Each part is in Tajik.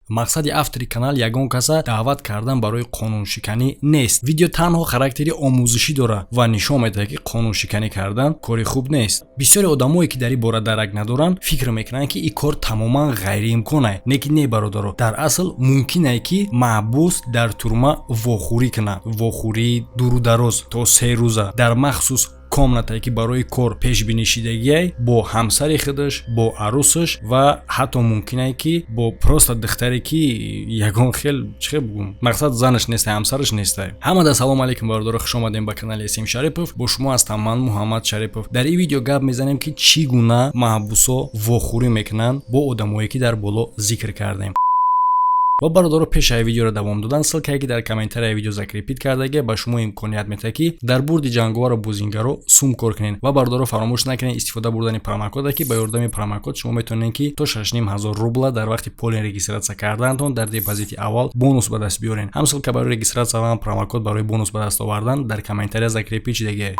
Мақсади автори канал ягон каса даъват кардан барои қонуншиканӣ нест. Видео танҳо характери омӯзишӣ дорад ва нишон медиҳад, ки қонуншиканӣ кардан кори хуб нест. Бисёре одамое, ки дар ин бора дарак надоранд, фикр мекунанд, ки ин кор тамоман ғайриимкон. Лекин не, бародаро, дар асл мумкине, ки маҳбус дар тюрьма вохӯрӣ кунад, вохӯрии дуру дароз то 3 рӯза дар махсус комнатае, ки барои кор пешбинишидагиай, бо ҳамсари худаш, бо арӯсаш ва ҳатто мумкине, ки бо просто духтаре, ки ягон хел, чӣ хел бугум, мақсад, занаш нестай, ҳамсараш нестай. Ҳамада салому алейкум, бародаро, хуш омадем ба канали Эсим Шарипов. Бо шумо ҳастам ман, Муҳаммад Шарипов. Дар ин видео гап мезанем, ки чӣ гуна маҳбусо вохӯрӣ мекунанд бо одамое, ки дар боло зикр кардем. Ва, бародаро, пеш ай видеоро давом додан, ссылкае, ки дар комментарияи видео закрепить кардагия, ба шумо имконият медиҳад, ки дар бурди ҷанговару бозингаро сум кор кунед. Ва, бародаро, фаромӯш накунед истифода бурдани промокода, ки ба ёрдами промокод шумо метавонед, ки то 6500 рубла дар вақти полный регистрация кардаантон дар депозити аввал бонус ба даст биёред. Ҳам ссылка барои регистрация ва ҳам промокод барои бонус ба даст овардан дар комментария закрепить шидагия.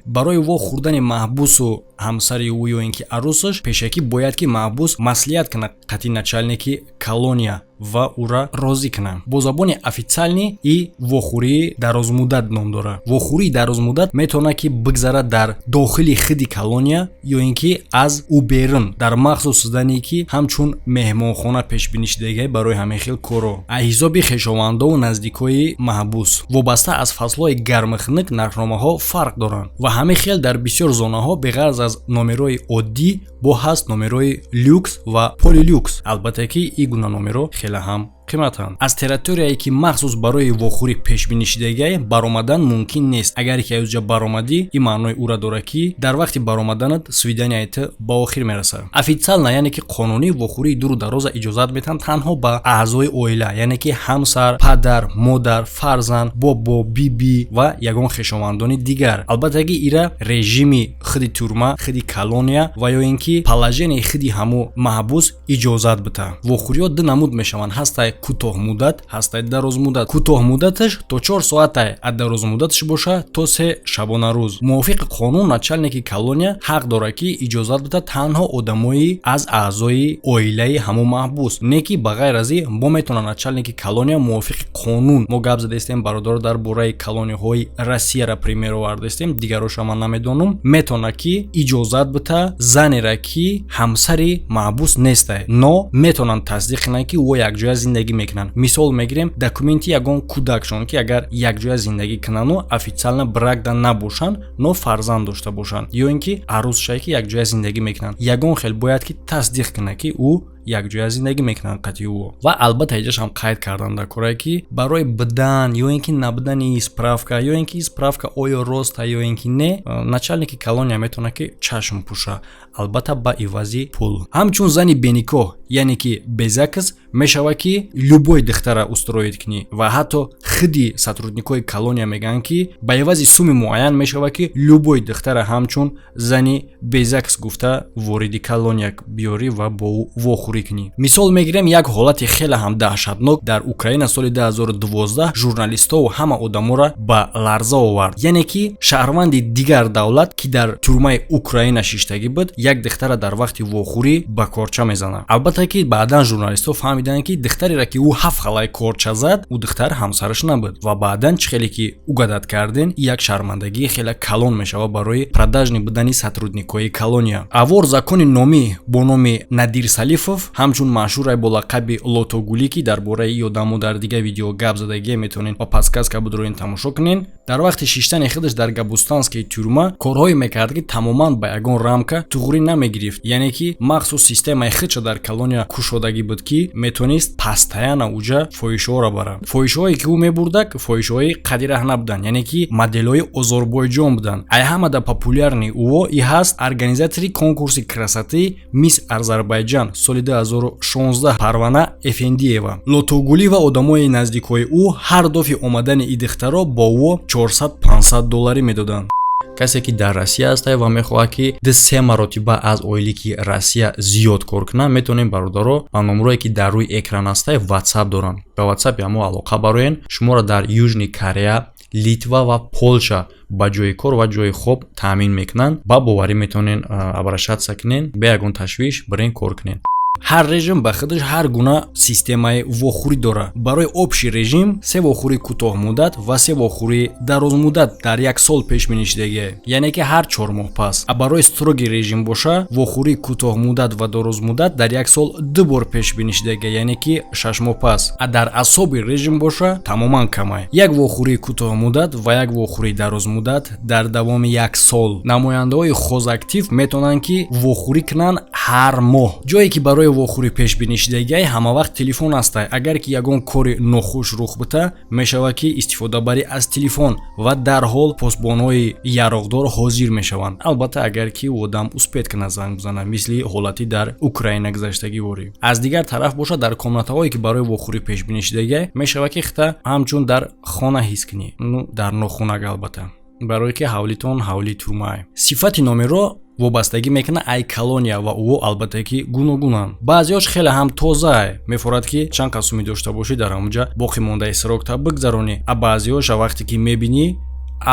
Барои вохӯрдани маҳбусу ҳамсари ӯ ё ин ки арӯсаш, пешакӣ бояд, ки маҳбус маслиҳат кунад қати начальники колония ва ӯра розӣ кунад. Бо забони официальный и вохӯрии дарозмуддат ном дорад. Вохӯрии дарозмуддат метавонад, ки бигзарад дар дохили худи колония ё ин ки аз ӯ берун, дар махсус здание, ки ҳамчун меҳмонхона пешбинӣ шудагиай барои ҳамин хел корро, аз ҳисоби хешовандову наздикои маҳбус. Вобаста аз фаслҳои гарму хунук нархномаҳо фарқ доранд. Ва ҳамин хел дар бисёр зонаҳо беғарз аз номерҳои оддӣ бо ҳаст номерҳои люкс ва полилюкс. Албатта, ки ин гуна номерҳо хеле ҳам қиматанд. Аз территорияе, ки махсус барои вохӯрӣ пешбинӣ шудагиай, баромадан мумкин нест. Агар ки аз ҷа баромадӣ, ин маънои ӯра дорад, ки дар вақти баромаданат свиданияи ту ба охир мерасад. Официально, яъне ки қонунӣ, вохӯрии дуру дароза иҷозат метиҳанд танҳо ба аъзои оила, яъне ки ҳамсар, падар, модар, фарзанд, бобо, бибӣ ва ягон хешовандони дигар. Албатта, ки ира режими худи тюрьма, худи колония ва ё ин ки положенияи худи ҳамо маҳбус иҷозат бита. Вохӯриҳо ду намуд мешаванд: ҳастай кӯтоҳмуддат, ҳастай дарозмуддат. Кӯтоҳмуддаташ то 4 соатай, а дарозмуддаташ боша то 3 шабонарӯз. Мувофиқи қонун, начальники колония ҳақ дорад, ки иҷозат бита танҳо одамои аз аъзои оилаи ҳамон маҳбус, не ки ба ғайр аз ин бо метавонад начальники колония. Мувофиқи қонун мо гап задаистем, бародаро, дар бораи колонияҳои Россияра пример овардаистем, дигароша ман намедонам. Метавонад, ки иҷозат бита занера, ки ҳамсари маҳбус нестай, но метавонанд тасдиқ кунанд, ки ӯ якҷоя зиндагӣ мекунанд. Мисол мегирем, документи ягон кӯдакшон, ки агар якҷоя зиндагӣ кунану официально бракда набошанд, но фарзанд дошта бошанд, ё ин ки арӯсшае, ки якҷоя зиндагӣ мекунанд, ягон хел бояд, ки тасдиқ кунад, ки ӯ якҷоя зиндагӣ мекунанд қатъи ӯ. Ва албатта, иҷашам қайд кардан дар корае, ки барои бидан ё ин ки набудани справка, ё ин ки справка оё роста ё ин ки не, начальники колония метавонад, ки чашм пӯша, албатта ба ивази пул. Ҳамчун зани беникоҳ, яъне ки без ЗАГС, мешавад, ки любой духтара устроить кунӣ. Ва ҳатто худи сотрудникҳои колония мегӯянд, ки ба ивази суми муайян мешавад, ки любой духтара ҳамчун зани без ЗАГС гуфта вориди колония биёрӣ ва бо ӯ вохӯрӣ кунӣ. Мисол мегирем як ҳолати хеле ҳам даҳшатнок дар Украина соли 2012 журналистову ҳама одаморо ба ларза овард. Яъне ки шаҳрванди дигар давлат, ки дар тюрьмаи Украина шиштагӣ буд, як духтара дар вақти вохӯрӣ ба корча мезанад. Албатта, ки баъдан журналистҳо фаҳмиданд, ки духтареро, ки ӯ ҳафт халаи корча зад, ӯ духтар ҳамсараш набуд. Ва баъдан чӣ хеле ки угадать карден, як шармандагии хеле калон мешавад барои продажный будани сотрудникҳои колония. А вор в законе номӣ бо номи Надир Салифов, ҳамчун машҳурай бо лақаби Лотогулӣ, ки дар бораи и одамо дар дигар видео гап задагие, метавонед ба подсказка будроин тамошо кунед, дар вақти шиштани худаш дар Гобустанский тюрьма корҳое мекард, ки тамоман ба ягон рамка туғрӣ намегирифт. Яъне ки махсус системаи худша дар колония кушодагӣ буд, ки метавонист постоянно уҷа фоҳишаҳоро барад. Фоҳишаҳое, ки ӯ мебурдак, фоҳишаҳои қадираҳ набуданд, яъне ки моделҳои Озорбойҷон буданд. Ай ҳамада популярный ӯо и ҳаст организатори конкурси красоты «Мисс Азарбайҷан» соли 2016, Парвана Эфендиева. Лотогулӣ ва одамои наздикҳои ӯ ҳар дафъи омадани и духтаро бо ӯ 400-500 долларӣ медоданд. Касе, ки дар Россия ҳастае ва мехоҳад, ки ду се маротиба аз ойлики Россия зиёд кор кунад, метавонем, бародаро, ба номерое, ки дар рӯи экран ҳастае, Ватсап доранд, ба Ватсапи ҳамо алоқа бароен. Шуморо дар Южный Корея, Литва ва Полша ба ҷои кор ва ҷои хоб таъмин мекунанд. Ба боварӣ метавонен обращаться кунен, бе ягон ташвиш бирен, кор кунен. Ҳар режим ба худаш ҳар гуна системаи вохӯрӣ дорад. Барои общий режим се вохӯрии кӯтоҳмуддат ва се вохӯрии дарозмуддат дар як сол пешбинӣ шудагиа, яъне ки ҳар 4 моҳ пас. А барои строгий режим боша, вохӯрии кӯтоҳмуддат ва дарозмуддат дар як сол ду бор пешбинӣ шудагиа, яъне ки 6 моҳ пас. А дар особый режим боша, тамоман камай: як вохӯрии кӯтоҳмуддат ва як вохӯрии дарозмуддат дар давоми як сол. Намояндаҳои хозактив метавонанд, ки вохӯрӣ кунанд ҳар моҳ. Ҷое ки барои вохӯрӣ пешбинӣ шудагиай, ҳамавақт телефон ҳастай. Агар ки ягон кори нохуш рух бита, мешавад, ки истифода барӣ аз телефон ва дарҳол посбонҳои яроқдор ҳозир мешаванд. Албатта, агар ки одам успеть кунад занг бизанад, мисли ҳолати дар Украина гузаштагӣ ворӣ. Аз дигар тараф бошад, дар комнатаҳое, ки барои вохӯрӣ пешбинӣ шудагиай, мешавад, ки хита ҳамчун дар хона ҳис кунӣ, ну, дар нохунак, албатта, барое ки ҳавлитон ҳавлии тюрьма. Сифати номерро вобастагӣ мекунад ай колония ва ӯ, албатта, ки гуногунанд. Баъзеҳош хеле ҳам тозаа, мефорад, ки чанд қасуми дошта бошӣ, дар ҳамонҷа боқӣ мондаи срок та бигзаронӣ. А баъзеҳоша вақте ки мебинӣ,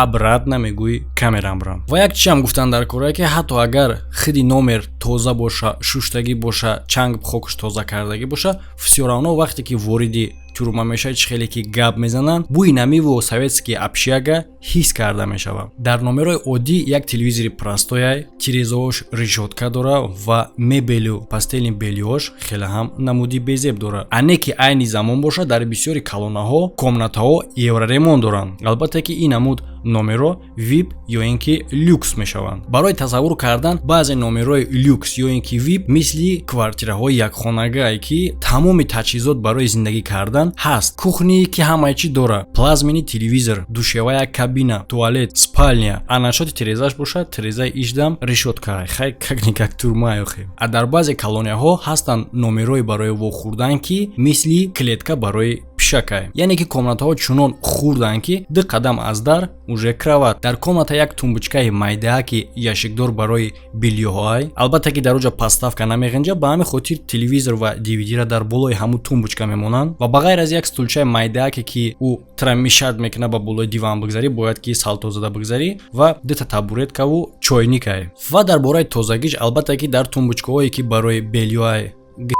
обратно мегӯӣ, камерам брам. Ва як чиам гуфтан дар кора, ки ҳатто агар хиди номер тоза боша, шуштагӣ боша, чанг хокуш тоза кардагӣ боша, всё равно вақте ки вориди тюрьма мешавад, чӣ хеле ки гап мезананд, бӯи намиву советский общага ҳис карда мешавад. Дар номерҳои оддӣ як телевизори простой ай, тирезаош решётка дора ва мебелу постельный бельё ш хеле ҳам намуди безеб дорад. А не ки айни замон бошад, дар бисёри колонаҳо комнатаҳо евроремонт доранд. Албатта, ки ин намуд номерҳо вип ё ин ки люкс мешаванд. Барои тасаввур кардан, баъзе номерҳои люкс ё ин ки вип мисли квартираҳои якхонагае, ки тамоми таҷҳизот барои зиндагӣ кардан ҳаст: кухни, ки ҳамаи чӣ дорад, плазменный телевизор, душевая кабина, туалет, спальня. А насчёт и тирезаш бошад, тирезаи иждам решётка. Хай, как-никак тюрьма охи. А дар баъзе колонияҳо ҳастанд номерҳои барои вохӯрдан, ки мисли клетка барои пишакай, яъне ки комнатаҳо чунон хурданд, ки ду қадам аз дар уже кровать. Дар комната як тумбочка и майдааки ящик дор барои бельё ҳоай. Албатта, ки дар оҷа подставка намеғинҷа, ба ҳамин хотир телевизор ва дивидира дар болои ҳамун тумбочка мемонанд ва ба ғайр аз як стулчаи майдааке, ки ӯ тра мешать мекунад ба болои диван бигзарӣ, бояд ки салто зада бигзарӣ, ва дута табуретка ву чойник ай. Ва дар бораи тозагиш, албатта, ки дар тумбочка ҳое, ки барои бельё ай,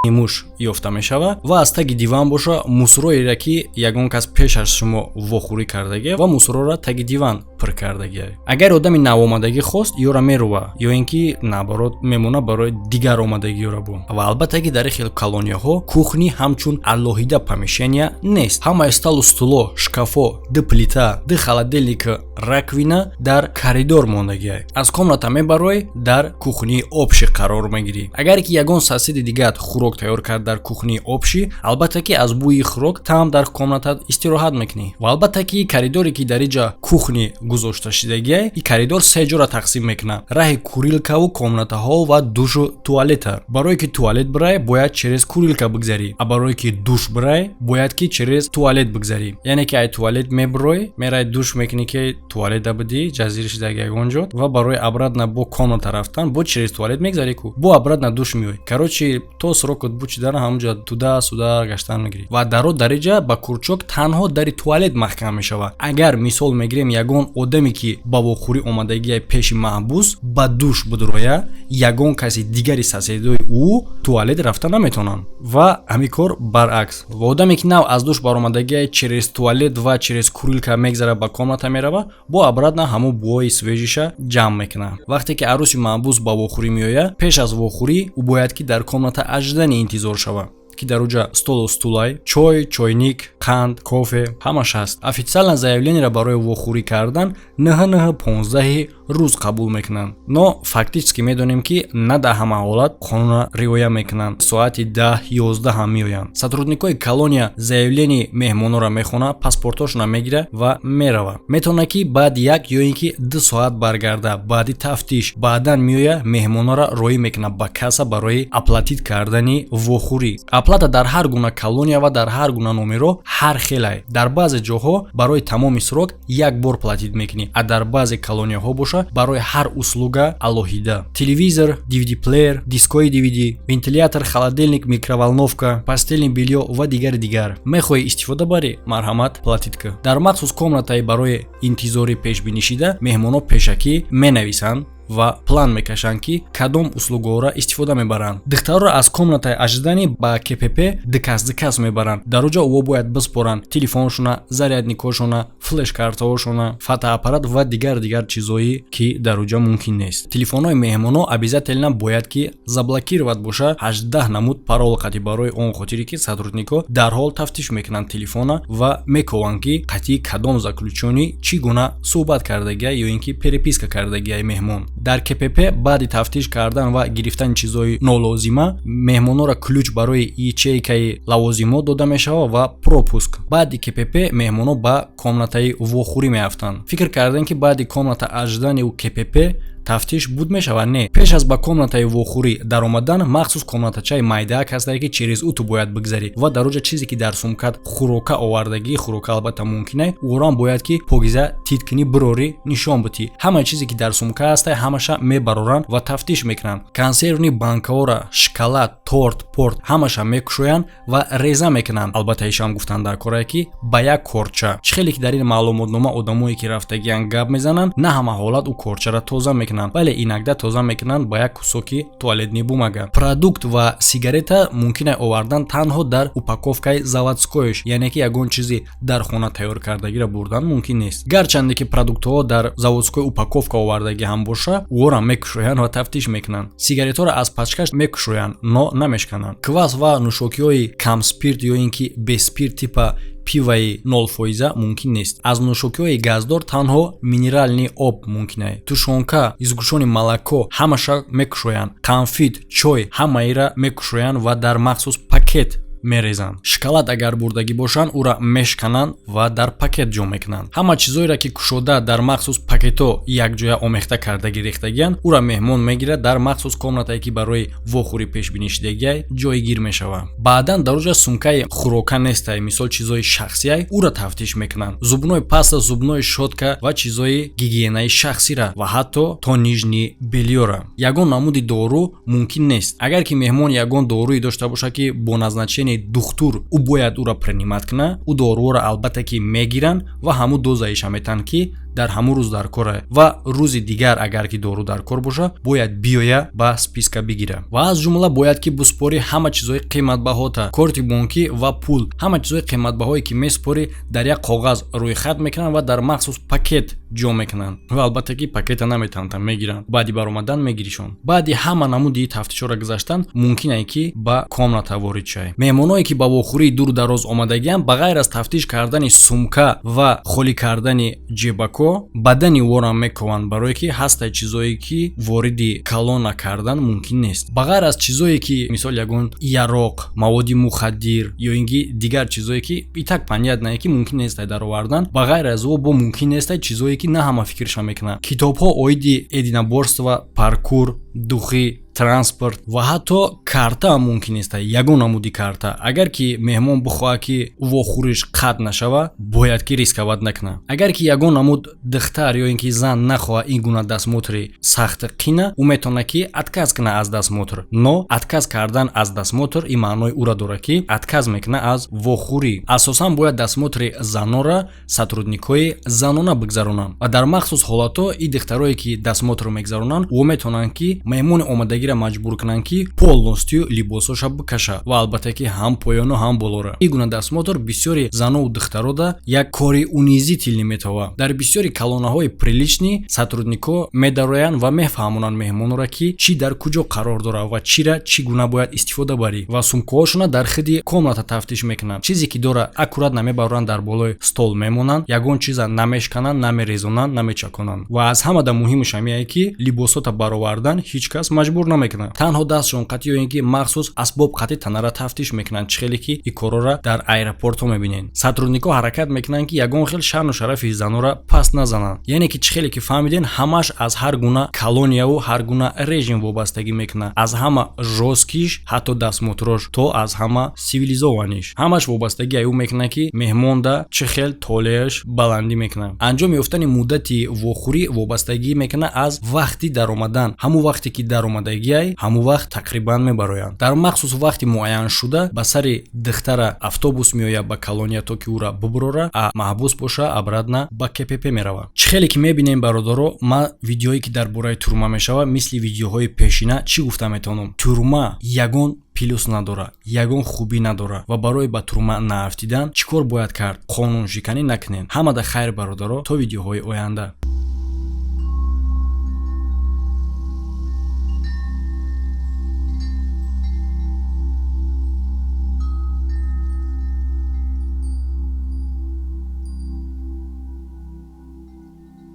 муш ёфта мешавад ва аз таги диван боша, мусор оеро, ки ягон кас пеш аз шумо вохӯрӣ кардагия ва мусор ора таги диван пур кардагия. Агар одами навомадагӣ хост, ёра мерува ё ин ки, наоборот, мемона барои дигар омадагиёра бу. Ва албатта, ки дар хел колонияҳо кухни ҳамчун алоҳида помещения нест. Ҳамаи столу стуло, шкафо, ду плита, ду холодильник, раковина дар коридор мондагиай. Аз комната мебарой, дар кухнии общий қарор мегирӣ. Агар ки ягон сосед и дигаат хӯрок тайёр кард дар кухнии общий, албатта, ки аз бӯи хӯрок там дар комната истироҳат мекунӣ. Ва албатта, ки коридоре, ки дар иҷа кухни гузошта шудагиай, и коридор се ҷора тақсим мекунад: раҳи курилка ву комнатаҳо ва душу туалета. Барое ки туалет бирай, бояд через курилка бигзарӣ, а барое ки душ бирай, бояд ки через туалет бигзарӣ. Яъне ки ай туалет мебирой, мерай, душ мекунӣ, ки туалета будӣ, ҷазир шудаги ягон ҷо, ва барои обратно бо комната рафтан бо через туалет мегзарӣ ку, бо обратно душ меоӣ. Короче, то срок от бучидана ҳамонҷо туда сюда гаштан мегирӣ. Ва даро дар иҷа ба крючок, танҳо дари туалет маҳкам мешавад. Агар мисол мегирем, ягон одаме, ки ба вохӯрӣ омадагия пеши маҳбус, ба душ будроя, ягон каси дигари сосед ои ӯ туалет рафта наметавонанд ва ҳамин кор баръакс. Ва одаме, ки нав аз душ баромадагия, через туалет ва через курилка мегзара, ба комната мерава, бо обратно ҳамон бӯҳои свежий ша ҷамъ мекунад. Вақте ки арӯси маҳбус ба вохӯрӣ меояд, пеш аз вохӯрӣ ӯ бояд ки дар комната ожидания интизор шавад, ки дар уҷа столу стулай, чой, чойник, қанд, кофе ҳамаш ҳаст. Официально заявление ро барои вохӯрӣ кардан 9, 9, 15-и рӯз қабул мекунанд, но фактически медонем, ки на дар ҳама ҳолат қонунро риоя мекунанд. Соати 10, 11 ҳам меоянд. Сотрудник ои колония заявление меҳмононро мехонад, паспортҳошонро мегирад ва меравад. Метавонад, ки баъди 1 ё ин ки 2 соат баргарда. Баъди тафтиш баъдан меояд, меҳмононро роҳӣ мекунад ба касса барои оплатить кардани вохӯрӣ. Оплата дар ҳар гуна колония ва дар ҳар гуна номерҳо ҳар хелай. Дар баъзе ҷоҳо барои тамоми срок як бор платить мекунӣ, а дар баъзе колонияҳо боша, барои ҳар услуга алоҳида: телевизор, dvd плеер, дискои dvd, вентилятор, холодильник, микроволновка, постельный бельё ва дигари дигар. Мехоҳӣ истифода барӣ, марҳамат, платить кӣ. Дар махсус комнатаи барои интизорӣ пешбинӣ шида меҳмонҳо пешакӣ менависанд. Ва план мекашанд, ки кадом услугаҳоро истифода мебаранд. Духтарро аз комнатаи ожидания ба КПП дукас дукас мебаранд. Дар оҷо ӯ бояд биспоранд телефоншона, зарядникҳошона, флешкартаҳошона, фотоаппарат ва дигар дигар чизҳое, ки дар оҷа мумкин нест. Телефонҳои меҳмонҳо обязательно бояд ки заблокировать боша, 18 намуд парол қатӣ, барои он хотире ки сотрудникҳо дарҳол тафтиш мекунанд телефона ва мекованд, ки қатъи кадом заключённый чӣ гуна суҳбат кардагия ё ин ки переписка кардагияи меҳмон. Дар КПП баъди тафтиш кардан ва гирифтани чизҳои нолозима меҳмонҳоро ключ барои ячейкаи лавозимот дода мешавад ва пропуск. Баъди КПП меҳмонҳо ба комнатаи вохӯрӣ меафтанд. Фикр кардем, ки баъди комната ожиданияу КПП тафтиш буд мешавад. Не, пеш аз ба комнатаи вохӯрӣ даромадан махсус комнатачаи майдаак ҳастае, ки через ӯ ту бояд бигзарӣ ва дар оҷа чизе ки дар сумкат хӯрока овардагӣ, хӯрока албатта мумкин, ӯрам бояд ки покиза тит кунӣ, бирорӣ, нишон битӣ. Ҳамаи чизе ки дар сумка ҳастай, ҳамаша мебароранд ва тафтиш мекунанд. Консервный банкаҳоро, шоколад, торт порт ҳамаша мекушоянд ва реза мекунанд. Албатта, ишам гуфтанд дар корае, ки ба як корча, чӣ хеле ки дар ин маълумотнома одамое ки рафтагиян гап мезананд, на ҳама ҳолат ӯ корчаро тоза мекунанд, бале, иногда тоза мекунанд ба як кусоки туалетный бумага. Продукт ва сигарета мумкин овардан танҳо дар упаковкаи заводскойш, яъне ки ягон чизи дар хона тайёр кардагиро бурдан мумкин нест. Гарчанде ки продуктҳо дар заводской упаковка овардагӣ ҳам боша, ӯро мекушоянд ва тафтиш мекунанд. Сигаретҳоро аз пачкаш мекушоянд, но намешкананд. Квас ва нӯшокиҳои камспирт ё ин ки беспирт, типа пиваи 0% мумкин нест. Аз нӯшокиҳои газдор танҳо минеральный об мумкин. Тушёнка, сгущённое молоко ҳамаша мекушоянд. Конфит, чой ҳамаира мекушоянд ва дар махсус пакет мерезанд. Шоколад агар бурдагӣ бошанд, ӯра мешкананд ва дар пакет ҷо мекунанд. Ҳама чизоеро, ки кушода, дар махсус пакетҳо якҷоя омехта кардагӣ рехтагианд, ӯра меҳмон мегирад, дар махсус комнатае, ки барои вохӯрӣ пешбинӣ шудагиай, ҷойгир мешавад. Баъдан дар оҷа сумкаи хӯрока нестай, мисол, чизои шахсиай, ӯра тафтиш мекунанд: зубной паста, зубной щётка ва чизои гигиенаи шахсира ва ҳатто то нижнее бельёра. Ягон намуди дору мумкин нест. Агар ки меҳмон ягон доруе дошта бошад, ки бо назначение духтур ӯ бояд ӯро принимать кунад, ӯ доруҳоро албатта ки мегиранд ва ҳамун дозаиша метаҳанд, ки дар ҳамун рӯз дар кор, ва рӯзи дигар агар ки дору дар кор боша, бояд биёя, ба списка бигира. Ва аз ҷумла бояд ки буспорӣ ҳама чизҳои қиматбаҳота: корти бонкӣ ва пул. Ҳама чизҳои қиматбаҳое, ки месупорӣ, дар як коғаз рӯйхат мекунанд ва дар махсус пакет ҷо мекунанд. Ва албатта ки пакета наметавонанд, мегиранд, баъди баромадан мегиришон. Баъди ҳама намуди тафтишҳоро гузаштан мумкин ае, ки ба комната ворид шавӣ. Меҳмоное, ки ба вохӯрии дуру дароз омадагианд, ба ғайр аз тафтиш кардани сумка ва холӣ кардани ҷебако, бадани ӯро мекованд, барое ки ҳастай чизое, ки вориди колонна кардан мумкин нест. Ба ғайр аз чизое, ки мисол ягон яроқ, маводи мухаддир ё ин ки дигар чизое, ки и так понятное, ки мумкин нестай даровардан, ба ғайр аз ӯ бо мумкин нестай чизое, ки на ҳама фикрша мекунанд: китобҳо оиди единоборство, паркур, духи, транспорт ва ҳатто карта ҳам мумкин нест, ягон намуди карта. Агар ки меҳмон бихоҳад, ки вохӯриш қатъ нашава, бояд ки рисковать накунад. Агар ки ягон намуд духтар ё ин ки зан нахоҳад ин гуна досмотри сахти қина, ӯ метавонад, ки отказ кунад аз досмотр. Но отказ кардан аз досмотр ин маънои ӯра дорад, ки отказ мекунад аз вохӯрӣ. Асосан бояд досмотри занонра сотрудникҳои занона бигзаронанд ва дар махсус ҳолатҳо ин духтарое, ки досмотр мегзаронанд, ӯ метавонанд, ки меҳмони омадагиро маҷбур кунанд, ки полностью либосоша бикаша ва албатта ки ҳам поёну ҳам болора. Ин гуна досмотр бисёри занову духтарода як кори унизительный метавад. Дар бисёри колоннаҳои приличный сотрудникҳо медароянд ва мефаҳмонанд меҳмонро, ки чӣ дар куҷо қарор дорад ва чира чӣ гуна бояд истифода барӣ, ва сумкаҳошона дар хиди комната тафтиш мекунанд. Чизе ки дора, аккуратно мебароранд, дар болои стол мемонанд, ягон чиза намешкананд, намерезонанд, намечаконанд. Ва аз ҳамада муҳимаш ҳамияе, ки либосота баровардан ҳеҷ кас маҷбур намекунад. Танҳо дастшон қатӣ ё ин ки махсус асбоб қатӣ танара тафтиш мекунанд, чӣ хеле ки ин корора дар аэропортҳо мебинед. Сотрудникҳо ҳаракат мекунанд, ки ягон хел шаъну шарафи занора паст назананд. Яъне ки чӣ хеле ки фаҳмиден, ҳамаш аз ҳар гуна колонияву ҳар гуна режим вобастагӣ мекунад, аз ҳама жёсткиш, ҳатто досмотрош, то аз ҳама цивилизованныйш. Ҳамаш вобастагӣ аю мекунад, ки меҳмонда чӣ хел толеаш баландӣ мекунад. Анҷом ёфтани муддати вохӯрӣ вобастагӣ мекунад аз вақти даромадан, ҳамон вақте. Вақте ки даромадагиай, ҳамон вақт тақрибан мебароянд. Дар махсус вақти муайяншуда ба сари духтара автобус меояд ба колония, то ки ӯра бубурора, а маҳбус боша, обратно ба КПП меравад. Чӣ хеле ки мебинем, бародаро, ман видеое ки дар бораи тюрьма мешавад, мисли видеоҳои пешина, чӣ гуфта метавонам? Тюрьма ягон плюс надорад, ягон хубӣ надорад. Ва барои ба тюрьма наафтидан чӣ кор бояд кард? Қонуншиканӣ накунед. Ҳамада хайр, бародаро, то видеоҳои оянда.